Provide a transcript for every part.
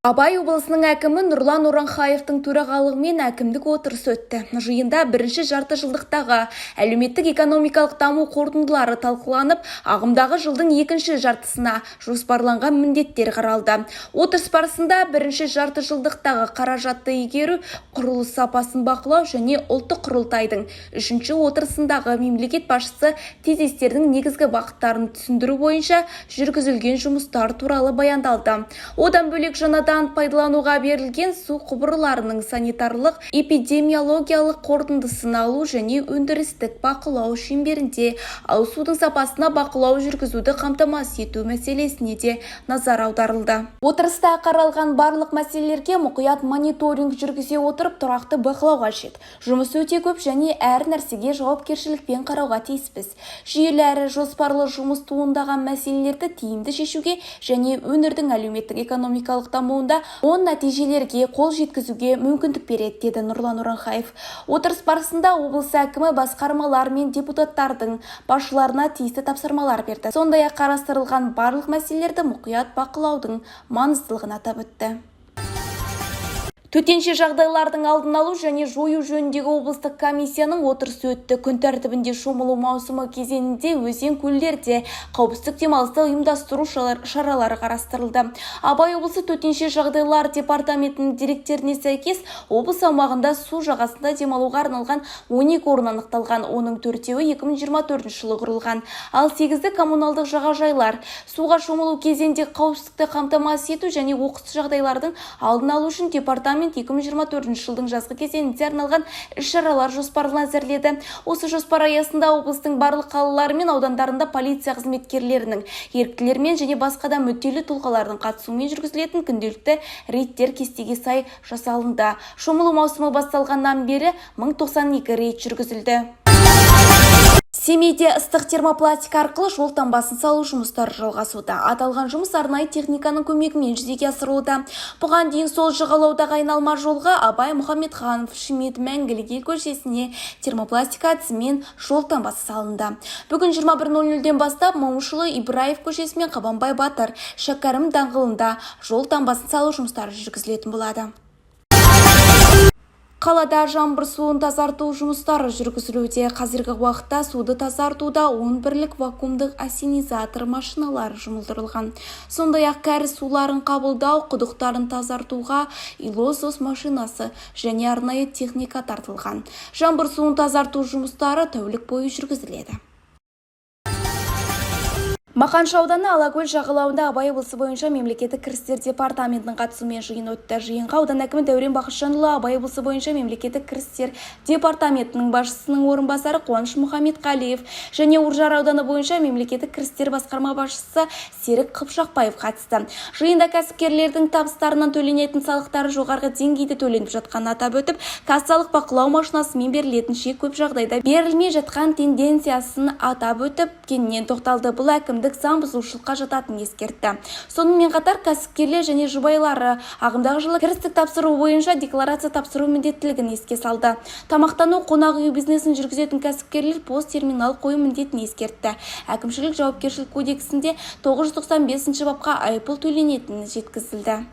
Абай облысының әкімі Нұрлан Оранхаевтың төрағалығымен әкімдік отырысы өтті. Жиында бірінші жарты жылдықтағы әлеуметтік-экономикалық даму қорытындылары талқыланып, ағымдағы жылдың екінші жартысына жоспарланған міндеттер қаралды. Отырыс барысында бірінші жарты жылдықтағы қаражатты игеру, құрылыс сапасын бақылау және Ұлттық құрылтайдың үшінші отырысындағы мемлекет басшысы тезистерінің негізгі бағыттарын түсіндіру бойынша жүргізілген жұмыстар туралы баяндалды. Одан бөлек, жаңадан пайдалануға берілген су құбырларының санитарлық эпидемиологиялық қорытындысын алу және өндірістік бақылау шеңберінде ауыз судың сапасына бақылау жүргізуді қамтамасыз ету мәселесіне де назар аударылды. Отырыста қаралған барлық мәселелерге мұқият мониторинг жүргізе отырып, тұрақты бақылау қажет. Жұмыс өте көп және әр нәрсеге жауапкершілікпен қарауға тиіспіз. Жүйелі әрі жоспарлы жұмыс туындаған мәселелерді тиімді шешуге және өңірдің әлеуметтік-экономикалық дамуында оң нәтижелерге қол жеткізуге мүмкіндік береді, деді Нұрлан Оранхаев. Отырыс барысында облыс әкімі басқармалар мен депутаттардың басшыларына тиісті тапсырмалар берді. Сондай-ақ қарастырылған барлық мәселелерді мұқият бақылаудың маңыздылығын атап өтті. Төтенше жағдайлардың алдын алу және жою жөніндегі облыстық комиссияның отырысы өтті. Күн тәртібінде шомылу маусымы кезеңінде өзен көлдерде қауіпсіз демалысты ұйымдастыру шаралары қарастырылды. Абай облысы төтенше жағдайлар департаментінің деректеріне сәйкес, облыс аумағында су жағасында демалуға арналған 12 орын анықталған. Оның төртеуі 2024 жылы құрылған. Ал сегізі коммуналдық жағажайлар. Суға шомылу кезеңінде қауіпсіздікті қамтамасыз ету және оқыс жағдайлардың алдын алу үшін департамент 2024 жылдың жазғы кезеңіне арналған іс-шаралар жоспарын әзірледі. Осы жоспар аясында облыстың барлық қалалары мен аудандарында полиция қызметкерлерінің, еріктілермен және басқа да мүдделі тұлғалардың қатысуымен жүргізілетін күнделікті рейдтер кестеге сай жасалынды. Шомылу маусымы басталғаннан бері 1092 рейд жүргізілді. Семейде ыстық термопластика арқылы жол таңбасын салу жұмыстары жалғасуда. Аталған жұмыс арнайы техниканың көмегімен жүзеге асырылуда. Бұған дейін сол жағалаудағы айналма жолға, Абай Мұхамедханов, Шмидт, Мәңгілік ел көшесіне термопластика әдісімен жол таңбасы салынды. Бүгін 21.00-ден бастап Момышұлы, Ибраев көшесі мен Қабанбай батыр, Шәкәрім даңғылында жол таңбасын салу жұмыстары жүргізілетін болады. Қалада жаңбыр суын тазарту жұмыстары жүргізілуде. Қазіргі уақытта суды тазартуда 10 бірлік вакуумдық ассенизатор машиналары жұмылдырылған. Сондай-ақ кәріз суларын қабылдау құдықтарын тазартуға илосос машинасы және арнайы техника тартылған. Жаңбыр суын тазарту жұмыстары тәулік бойы жүргізіледі. Мақаншы ауданы Алакөл жағалауында Абай облысы бойынша мемлекеттік кірістер департаментінің қатысуымен жиын өтті. Жиынға аудан әкімі Дәурен Бақытжанұлы, Абай облысы бойынша мемлекеттік кірістер департаментінің басшысының орынбасары Қуаныш Мұхаметқалиев және Үржар ауданы бойынша мемлекеттік кірістер басқарма басшысы Серік Қыпшақбаев қатысты. Жиында кәсіпкерлердің табыстарынан төленетін салықтары жоғарғы деңгейде төленіп жатқанын атап өтіп, кассалық бақылау машинасымен берілетін чек көп жағдайда берілмей жатқан тенденциясын атап өтіп, кеңінен тоқталды. Бұл әкімшілік заң бұзушылыққа жататынын ескертті. Сонымен қатар кәсіпкерлер және жұбайлары ағымдағы жылы кірістік тапсыру бойынша декларация тапсыру міндеттілігін еске салды. Тамақтану, қонақ үй бизнесін жүргізетін кәсіпкерлер ПОС терминал қою міндетін ескертті. Әкімшілік жауапкершілік кодексінде 995 бапқа айыппұл төленетіні жеткізілді.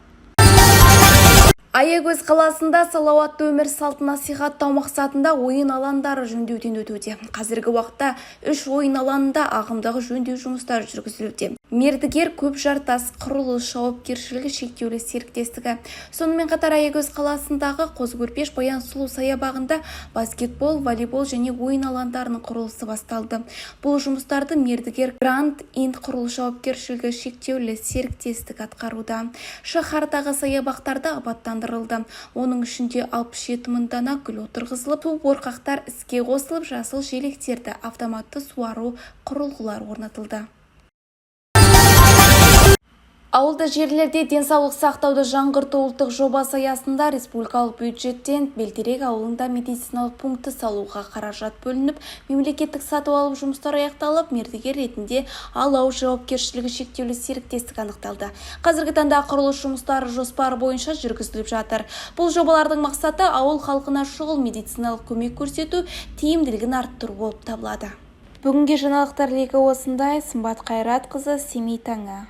Аягөз қаласында салауатты өмір салтын насихаттау мақсатында ойын алаңдары жөндеуден өтуде. Қазіргі уақытта үш ойын алаңында ағымдағы жөндеу жұмыстары жүргізілуде. Мердігер Көпжартас құрылыс жауапкершілігі шектеулі серіктестігі. Сонымен қатар Аягөз қаласындағы Қозы Көрпеш Баян сұлу саябағында баскетбол, волейбол және ойын алаңдарының құрылысы басталды. Бұл жұмыстарды мердігер Гранд Инт құрылыс жауапкершілігі шектеулі серіктестік атқаруда. Шаһардағы саябақтарда абаттандырылды. Оның ішінде 67 мың дана гүл отырғызылып, су бұрқақтар іске қосылып, жасыл желектерді автоматты суару құрылғылары орнатылды. Ауылды жерлерде денсаулық сақтауды жаңғырту ұлттық жобасы аясында республикалық бюджеттен Белтерек ауылында медициналық пункті салуға қаражат бөлініп, мемлекеттік сатып алу жұмыстары аяқталып, мердігер ретінде Алау жауапкершілігі шектеулі серіктестік анықталды. Қазіргі таңда құрылыс жұмыстары жоспар бойынша жүргізіліп жатыр. Бұл жобалардың мақсаты ауыл халқына шұғыл медициналық көмек көрсету тиімділігін арттыру болып табылады. Бүгінге жаңалықтар легі осындай. Сымбат Қайратқызы, Семей таңы.